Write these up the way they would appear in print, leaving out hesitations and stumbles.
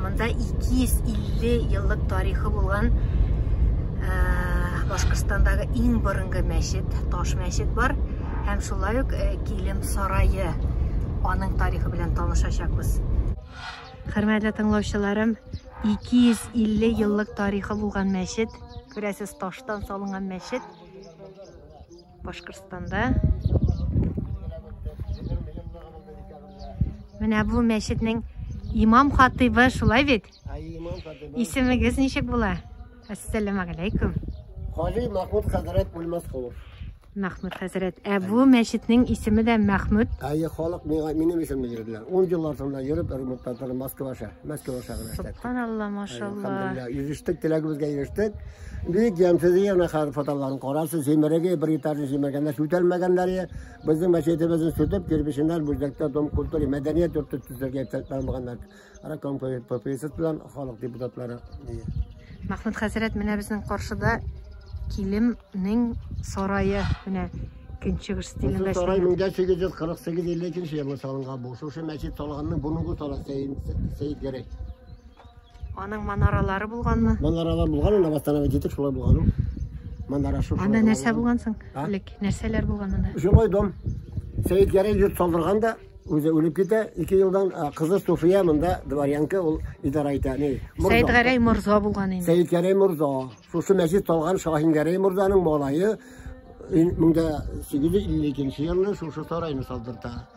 Монда 250 еллык тарихы булган Башкортстандагы иң борынгы мәчет, таш мәчет бар. Һәм шулай ук Килем сарае, аның тарихы белән танышачакбыз. Хөрмәтле тыңлаучыларым, 250 еллык тарихы булган мәчет, күрәсез, таштан салынган мәчет. Башкортстанда. Менә бу мәчетнең имам хатыйбы шулай бит? Исемегез ничек була? Ассаламу алейкум. Хаҗи Махмуд хәзрәт Үлмәскулов. Мәхмүд хәзрәт. Ә бу мәчетнең исеме дә Мәхмүд. Әйе, халык миңа минем исемне бирделәр. 10 ел артымнан йөреп, ремонтлатыр Москва аша, Мәскәү аша гына эшләттек. Субханалла, машалла. Әлхәмдүлилләһ, ирештек, теләгебезгә ирештек. Бик ямьсез менә хәзер фотоларын карарсыз, җимереге, бер этажны җимергәннәр, сүтәлмәгәннәр. Безнең мәчетебезне сүтеп, кирпеченнән Бүздәктә дом культуры, мәдәният йорты төзергә исәпләнмәгәннәр. Райком ППС белән халык депутатлары. Махмуд хәзрәт, менә безнең каршыда Килемнең сарае, менә көнчыгыш стилендә. Сарай 1848-52 елда салынган бу. Шушы мәчет салганның борынгы сарай Сәйд Гәрәй. Аның манаралары булганмы? Манаралар булган, аны восстановить итеп шулай булган ул. Манара шу. Анда нәрсә булган соң? Элек нәрсәләр булган анда? Жилой дом. Сәйд Гәрәй йорт салдырган да, үзе үлеп китә. 2 елдан кызы Суфия монда дворянка, ул идарә итә. Ни? Сәйд Гәрәй морза булган инде. Сәйд Гәрәй морза. Шушы мәчет салган Шаһин Гәрәй морзаның малае 1852 елны шушы сарайны салдырта.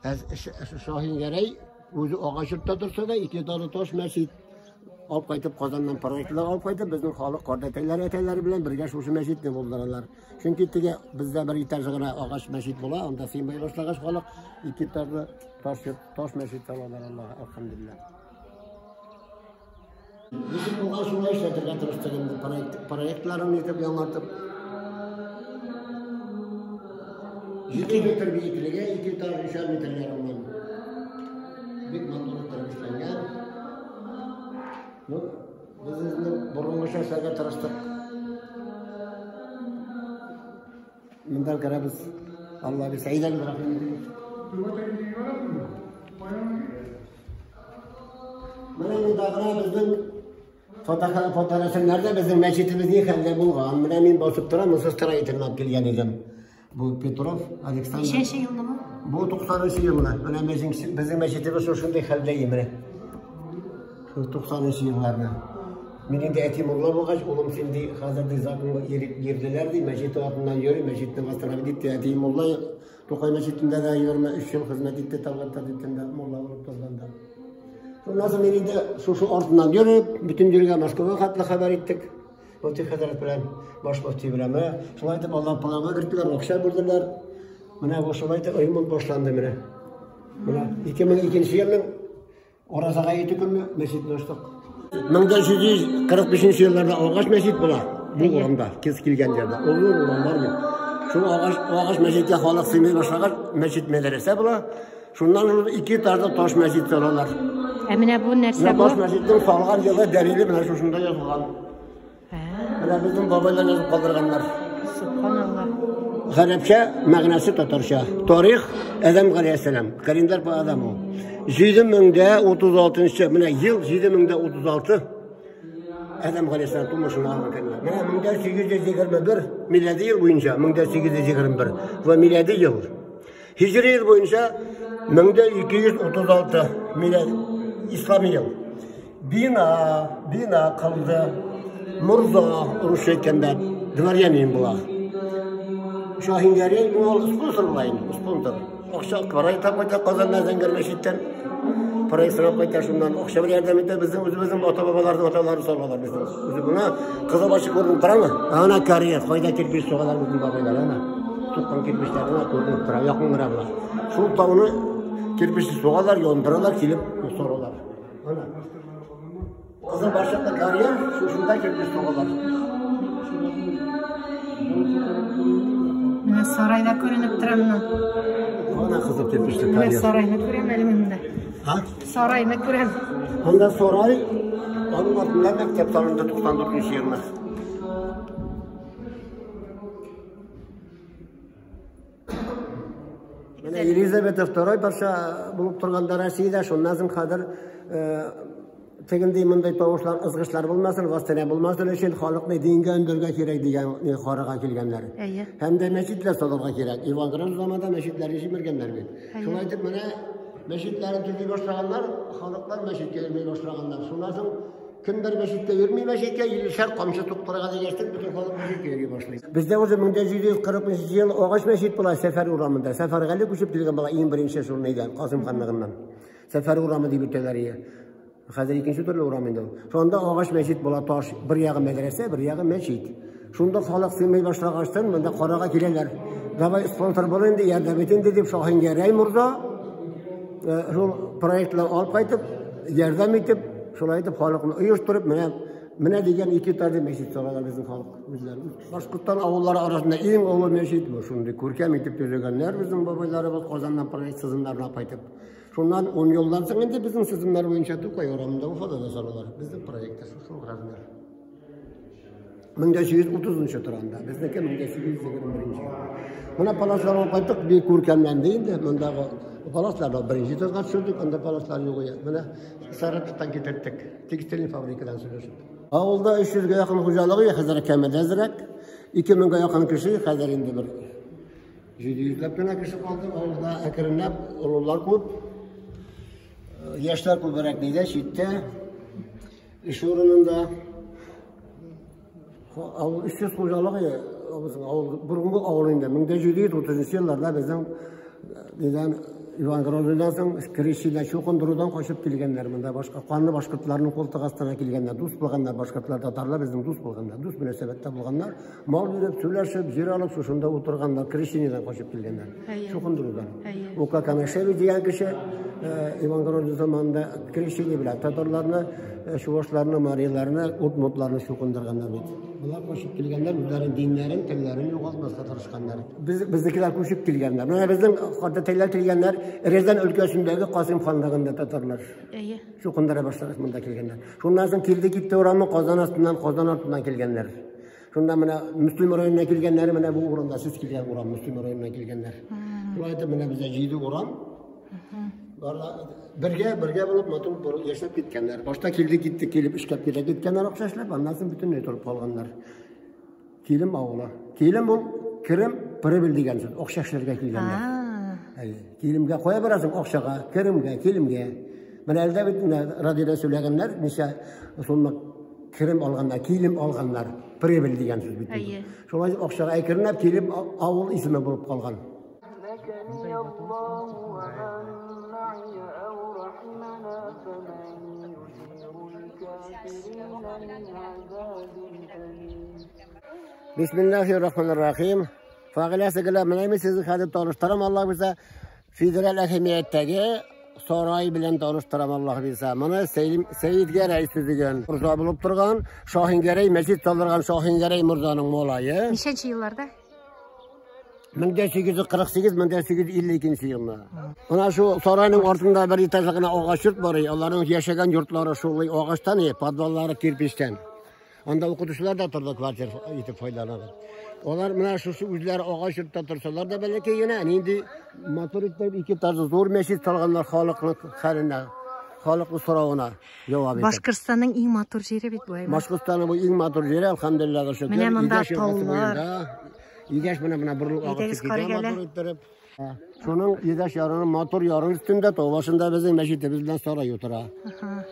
Шаһин Гәрәй үзе агач йортта торса да, ике этажлы таш мәчет алып кайтып, Казаннан проектлар алып кайтып, безнең халык кардәтәйләр, әтәйләре белән бергә шушы мәчетне булдыралар. Чөнки теге бездә бер этажы гына агач мәчет була, анда сыймый башлагач халык ике этажлы таш йорт, таш мәчет салалар, Аллаһ, әлхәмдүлилләһ. Ничек булган шулай эшләтергә тырыштык инде проект, проектларын итеп яңартып. 7 метр биеклеге, 2 этаж 3 метр ярымнан. Бик матур итеп эшләнгән. Ну, без инде борынгыча эшләргә тырыштык. Монда керәбез. Алла бирсә, әйдәгез, рәхим итегез. Менә монда гына безнең фоторәсемнәрдә безнең мәчетебез ни хәлдә булган. Менә мин басып торам, монысы строительный алып килгән идем. Бу Петров Александр. Ничәнче елны бу? Бу 90 елны. Менә безнең мәчетебез шушындый хәлдә менә. Шул 90 елларны. Мин инде әти мулла булгач, улым син ди, хәзер ди законга ирек бирделәр ди, мәчет артыннан йөри, мәчетне бастырам дип, әти мулла Тукай мәчетендә дә 23 ел хезмәт итте, Тәлгать Таҗетдиндә мулла булып торганда. Шуннан соң мин инде шушы артыннан йөреп, бөтен җиргә Мәскәүгә хәтле хәбәр иттек. Мөфти хәзрәт белән, баш мөфти белән. Менә шулай итеп алар планга керттеләр, акча бирделәр. Менә бу шулай итеп ремонт башланды менә. Менә 2002 елның Ураза гаете көнне мәчетне ачтык. 1845 елларда агач мәчет була. Бу урамда, кез килгән җирдә. Олы урам бар бит. Шул агач, агач мәчеткә халык сыймый башлагач, мәчет мәдрәсә була. Шуннан ул ике этажлы таш мәчет салалар. Ә менә бу нәрсә бу? Таш мәчетнең салган елы дәлиле менә шушында язылган. Менә безнең бабайлар язып калдырганнар. Субханалла. Гарәпчә мәгънәсе татарча. Тарих Адәм галәйһиссәлам. Календарь по Адаму. 7036 менә ел 7036 Адәм галәйһиссәлам тумышына алган көннәр. Менә 1821 милади ел буенча 1821 вә милади ел. Һиҗри ел буенча 1236 милад ислами ел. Бина, бина кылды. Морза русча әйткәндә дворянин була. Шаһингәрәй ул спонсор була инде, спонсор. Акча проект алып кайта Казаннан Зәңгәр мәчеттән. Проект сорап кайта шуннан акча белән ярдәм итә безнең үзебезнең ата-бабаларның аталары салалар безнең. Үзе моны кызыл башы күренеп торамы? Ана карьер, кайда кирпеч сугалар безнең бабайлар, ана. Суккан кирпечләр генә күренеп тора, якын гына була. Шул тауны кирпечне сугалар, яндыралар, килеп соралар. Ана. Кызыл башаклы карьер, шушында кирпеч сугалар. Менә сарайда күренеп тора менә. Ана кызыл кирпечле карьер. Менә сарайны күрәм әле мин монда. Ha? Сарайны күрәм. Анда сарай, аның артында мәктәп салынды 94 елны. Менә Елизавета II патша булып торганда Россиядә, шуннан соң хәзер Тегендей мондай тавышлар, ызгышлар булмасын, восстание булмасын өчен халыкны дингә өндәргә кирәк дигән карарга килгәннәр. Әйе. Һәм дә мәчетләр салырга кирәк. Иван Грозный заманында мәчетләрне җимергәннәр бит. Шулай итеп менә мәчетләрне төзи башлаганнар, халыклар мәчеткә йөрми башлаганнар. Шуннан соң кемдер мәчеткә йөрми, мәчеткә йөрүчеләр камчы туктырга дигәчтен бөтен халык мәчеткә йөри башлый. Бездә уже 1740 ел агач мәчет була Сәфәр урамында. Сәфәргали күчеп килгән була иң беренче шул нидән, Касым ханлыгыннан. Сәфәр урамы дип әйтәләр. Хәзер икенче төрле урам инде ул. Шунда агач мәчет була, таш, бер ягы мәдрәсә, бер ягы мәчет. Шунда халык сыймый башлагачтан монда карага киләләр. Давай спонсор бул инде, ярдәм ит инде дип Шаһингәрәй морза шул проектлар алып кайтып, ярдәм итеп, шулай итеп халыкны оештырып, менә дигән ике этажлы мәчет салалар безнең халык үзләре. Башкортстан авыллары арасында иң олы мәчет бу. Шундый күркәм итеп төзегәннәр безнең бабайларыбыз Казаннан проект сызымнарын алып кайтып. Шуннан 10 елдан соң инде безнең сызымнар буенча Тукай урамында Уфада да салалар. Безнең проектта шул размер. 1830 торанда, безнеке 1821. Менә паласлар алып кайттык, бик күркәмләнде инде. Мондагы паласларны беренче этажга төшердек, анда паласлар юк иде. Менә Саратовтан китерттек, текстильный фабрикадан сөйләшеп. Авылда 300гә якын хуҗалык, хәзер кәмеде әзрәк. 2000гә якын кеше, хәзер инде бер 700ләп кенә кеше калды. Авылда әкренләп олылар күп. Яшьләр күбрәк нидә, читтә, эш урынында. Авыл 300 хуҗалык безнең авыл, борынгы авыл инде. 1730 елларда безнең нидән Иван Грозныйдан соң крещенә чукындырудан качып килгәннәр монда. Башка канлы башкортларның култык астына килгәннәр, дус булганнар башкортлар, татарлар безнең дус булганнар, дус мөнәсәбәттә булганнар. Мал биреп, сөйләшеп, җир алып, шушында утырганнар, крещениедән качып килгәннәр. Чукындырудан. Ука Канашевич дигән кеше Иван Грозный заманында крещение белән татарларны, чувашларны, мариларны, удмуртларны чукындырганнар бит. Булар качып килгәннәр, үзләренең диннәрен, телләрен югалтмаска тырышканнар. Безнекеләр күчеп килгәннәр. Менә безнең картәтәйләр килгәннәр, Рязань өлкәсендәге Касым ханлыгында татарлар. Әйе. Чукындыра башлагач монда килгәннәр. Шуннан соң килде китте урамы Казан астыннан, Казан артыннан килгәннәр. Шунда менә Мөслим районына килгәннәр, менә бу урында сез килгән урам Мөслим районына килгәннәр. Шулай итеп менә бездә 7 урам. Бергә булып матур яшәп киткәннәр. Башта килде китте килеп эшләп китә киткәннәр, акча эшләп, аннан соң бөтенләй торып калганнар. Килем авылы. Килем бул керем, прибыль дигән сүз. Акча эшләргә килгәннәр. Әйе. Килемгә кая барасың? Акчага, керемгә, килемгә. Менә әлдә бит менә радиода сөйләгәннәр, ничә сумлык керем алганнар, килем алганнар. Прибыль дигән сүз бит. Әйе. Шулай акчага әкренләп килеп авыл исеме булып калган. Бисмиллахир-рахманир-рахим. Фагыйлә сеңлем, менә мин сезне хәзер таныштырам, Аллаһ бирсә, федераль әһәмияттәге сарай белән таныштырам, Аллаһ бирсә. Моны Сәйдгәрәй төзегән, морза булып торган, Шаһингәрәй мәчет салдырган Шаһингәрәй морзаның малае. Ничәнче елларда? 1848, 1852 елны. Менә шу сарайның артында бер этажлы гына агач йорт бар, аларның яшәгән йортлары шулай агачтан, подваллары кирпичтән. Анда укытучылар да торды, квартир итеп файдаланып. Алар менә шушы үзләре агач йортта торсалар да бәләкәй генә, нинди матур итеп ике этажлы зур мәчет салганнар халыкның хәленә, халыкның соравына җавап итеп. Башкортстанның иң матур җире бит бу, әйме? Башкортстанның бу иң матур җире, алхамдулиллаһ, шөкер. Менә монда Игәш елгасы таулар. буенда. Игәш менә борылып агып Әйдәгез, китә, карыйк әле. матур иттереп. Шуның Игәш ярының матур яры өстендә, тау башында безнең мәчетебез белән сарай утыра.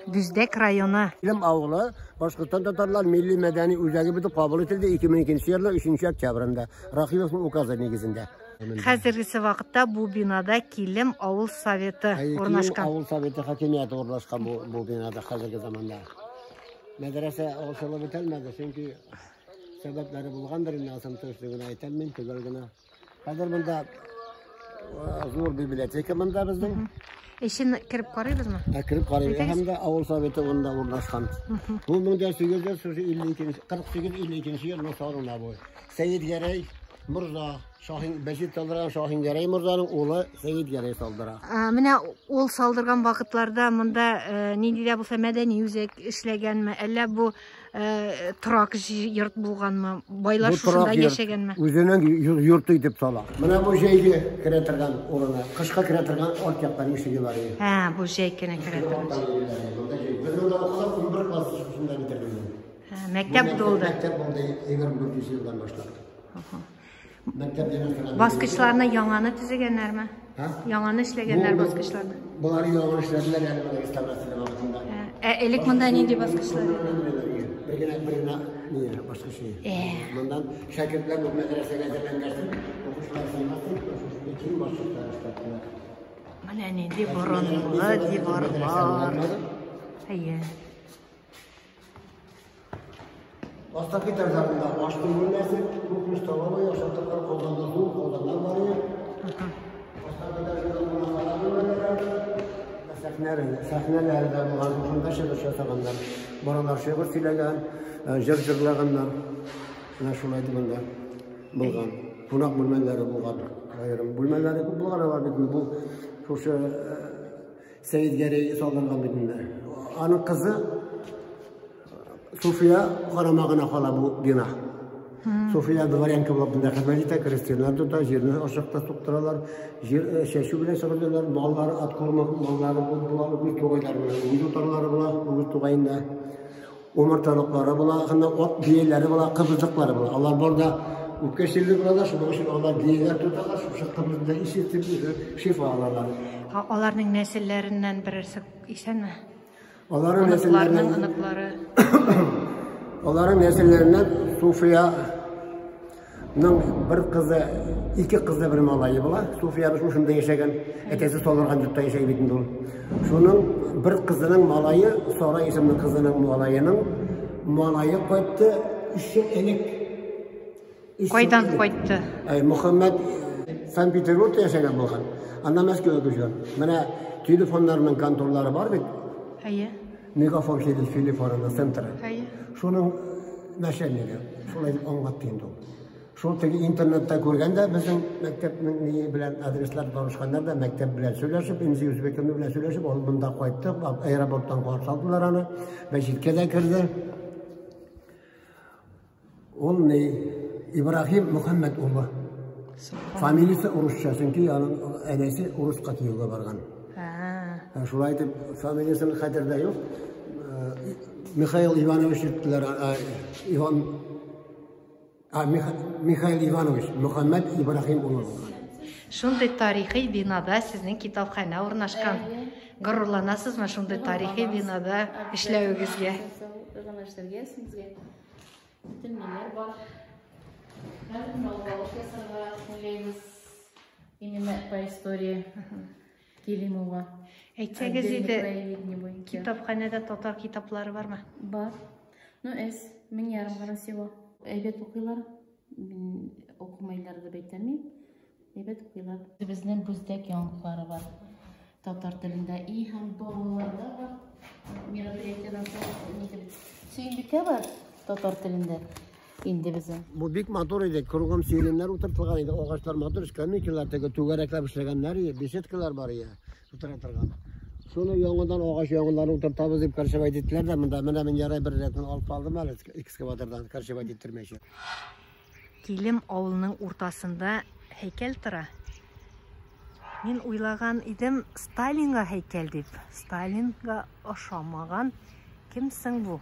Бүздәк районы. Илем авылы Башкортстан татарлар милли мәдәни үзәге битеп кабул ителде 2002 елның 3 октябрендә Рахимовның указы нигезендә. Хәзергесе вакытта бу бинада Килем авыл советы Килем урнашкан. авыл советы хакимияте урнашкан бу бинада хәзерге заманда. Мәдрәсә ачылып бетелмәде, чөнки сәбәпләре булгандыр инде, асам төсле генә әйтәм мин, төгәл генә. Хәзер монда зур библиотека монда безнең. Эчен кереп карыйбызмы? Ә, кереп карыйбыз. Әйдәгез. Һәм дә авыл советы монда урнашкан. Бу мең дә сигез йөз шушы илле икенче, кырык сигез илле икенче елның салына бу. Сәйдгәрәй морза, Шаһин мәчет салдырган Шаһингәрәй морзаның улы Сәйдгәрәй салдыра. Менә ул салдырган вакытларда монда нинди дә булса мәдәни үзәк эшләгәнме, әллә бу торак йорт булганмы, байлар Бу шушында торак йорт яшәгәнме? Үзенең йорты итеп сала. Менә бу җәйге керә торган урыны, кышка керә торган арт яктан ишеге бар иде. Һә, бу җәй кенә керә торган. Без монда укыдык. Мәктәп булды. Мәктәп булды 24 елдан башлап. Мәктәп бинасына. Баскычларны яңаны төзегәннәрме? Һа? Яңаны эшләгәннәр баскычларны. Болар яңа эшләделәр әле менә реставрация вакытында. Ә элек монда нинди баскычлар иде? Бер генә бер генә ни баскыч. Моннан шәкертләр бу мәдрәсәгә әзерләнгән укучылар сыймасын, шушындый киң баскычлар эшләттеләр. Менә нинди борынгы диварлар. Әйе. Бастакы этажларында аш бүлмәсе, кухня столовая, ашатырган казаннар, зур казаннар бар иде. Бастакы этажда кунакханә бүлмәләре, сәхнәләре, сәхнәләре дә булган, шунда чыгыш ясаганнар. Балалар шигырь сөйләгән, җыр җырлаганнар. Менә шулай дип монда булган. Кунак бүлмәләре булган. Аерым бүлмәләре күп булган алар бит бу шушы Сәет Гәрәй салдырган бит инде. Аның кызы Суфия карамагына кала бу бина. Суфия дворянка булып монда хезмәт итә, крестьяннар тота, җирне ашыкта суктыралар, җир чәчү белән шөгыльләнәләр, маллары, откорма маллары була, үгез тугайлары була, үгез утарлары була, үгез тугаенда умарталыклары була, һәм ат бияләре була, кыбызыклары була. Алар бар да үпкә чирле булалар, шуның өчен алар бияләр тоталар, шушы кыбызда ишетеп шифа алалар. Аларның нәселләреннән берәрсе исәнме? Аларның Оныкларының нәселләреннән оныклары. Аларның нәселләреннән Суфияның бер кызы, ике кызы, бер малае була. Суфия шушында яшәгән, әтәсе салырган йортта яшәй бит инде ул. Шуның бер кызының малае, Сара исемле кызының малаеның малае кайтты 3 ел элек. Өч ел Кайдан элек. кайтты? Әй, Мөхәммәд Санкт-Петербургта яшәгән булган. Аннан Мәскәүгә күчкән. Менә телефоннарның конторлары бар бит. Әйе. Мегафон телефонының центры. Әйе. Шуның начальнигы, шулай дип аңлатты инде ул. Шул теге интернетта күргәндә безнең мәктәпнең ни белән адреслар танышканнар да мәктәп белән сөйләшеп, Инзи Үзбековна белән сөйләшеп, ул монда кайтты, аэропорттан каршы алдылар аны, мәчеткә дә керде. Ул ни Ибраһим Мөхәммәд улы. Фамилиясе урысча, чөнки аның әнәсе урыска кияүгә барган. Ә, Шулай итеп, фамилиясен хәтердә юк. Михаил Иванович йөрттеләр, Иван Михаил Иванович Мөхәммәд Ибраһим улы булган. Шундый тарихи бинада сезнең китапханә урнашкан. Горурланасызмы шундый тарихи бинада эшләвегезгә? Урнаштырган сезгә. Бөтен ниләр бар. Хәзер менә алыш ясарга уйлыйбыз. Именно по истории Килимова. Әйтсәгез Отдельный иде, краеведение буенча. китапханәдә татар китаплары бармы? Бар. Ну, әз, 1500 гына всего. Әйбәт укыйлар. Мин укымайлар дип әйтәлмим. Әйбәт укыйлар. Безнең бүздәк яңалыклары бар. Татар телендә и һәм балаларда бар. Мероприятиедән соң нидер. Сөембикә бар татар телендә. Инде безнең. Бу бик матур иде. Кругом сиреннәр утыртылган иде. Агачлар матур, скамейкалар теге түгәрәкләп эшләгәннәр иде, беседкалар бар иде. Утыра торган. Шуны яңадан агач яңаларын утыртабыз дип корчевать иттеләр дә монда. Менә мин ярай бер рәтен алып калдым әле экскаватордан корчевать иттермәйчә. Килем авылының уртасында һәйкәл тора. Мин уйлаган идем Сталинга һәйкәл дип. Сталинга ошамаган кем соң бу?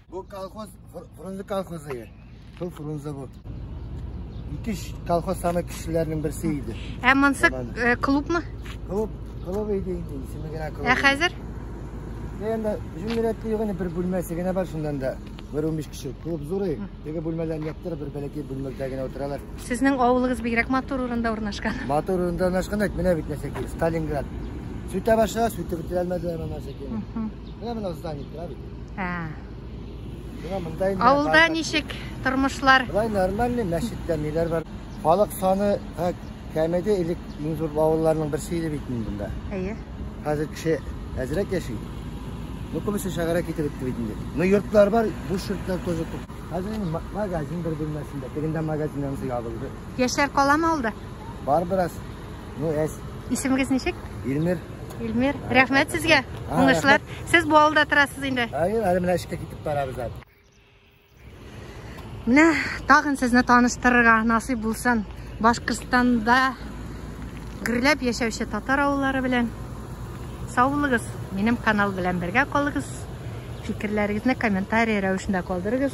Бу колхоз, Фрунзе колхозы. Шул Фрунзе бу. Ике колхоз самый кешеләрнең берсе иде. Ә монсы Ладно. клубмы? Клуб, клуб иде инде, исеме генә клуб. Ә хәзер? Дигәндә, җөмләтле юк инде, бер бүлмәсе генә бар, шуннан да бер 15 кеше. Клуб зур иде. Теге бүлмәләрне яптырып, бер бәләкәй бүлмәдә генә утыралар. Сезнең авылыгыз бигрәк матур урында урнашкан. Матур урында урнашкан, әйт, менә бит нәрсә кирәк. Сталинград. Сүтә башлар, сүтеп бетерә алмадылар аны нәрсә кирәк. Менә менә здание тора бит. Ә. Менә монда инде Авылда бар- ничек тормышлар? Болай нормальный мәчеттә ниләр бар. Халык саны кәмеде, элек иң зур авылларның берсе иде бит инде монда. Әйе. Хәзер кеше әзрәк яши. Ну, күбесе шәһәргә китеп бетте бит инде. Ну, йортлар бар, буш йортлар тоже күп. Хәзер инде магазин бер бүлмәсендә, тегендә магазин янысы ябылды. Яшьләр каламы авылда? Бар бераз. Ну, әз. Исемегез ничек? Илмир. Илмир. Рәхмәт сезгә. А, Уңышлар. Сез бу авылда торасыз инде. Әйе, әле менә эшкә китеп барабыз әле. Менә тагын сезне таныштырырга насыйп булсын. Башкортстанда гөрләп яшәүче татар авыллары белән. Сау булыгыз. Минем канал белән бергә калыгыз. Фикерләрегезне комментарий рәвешендә калдырыгыз.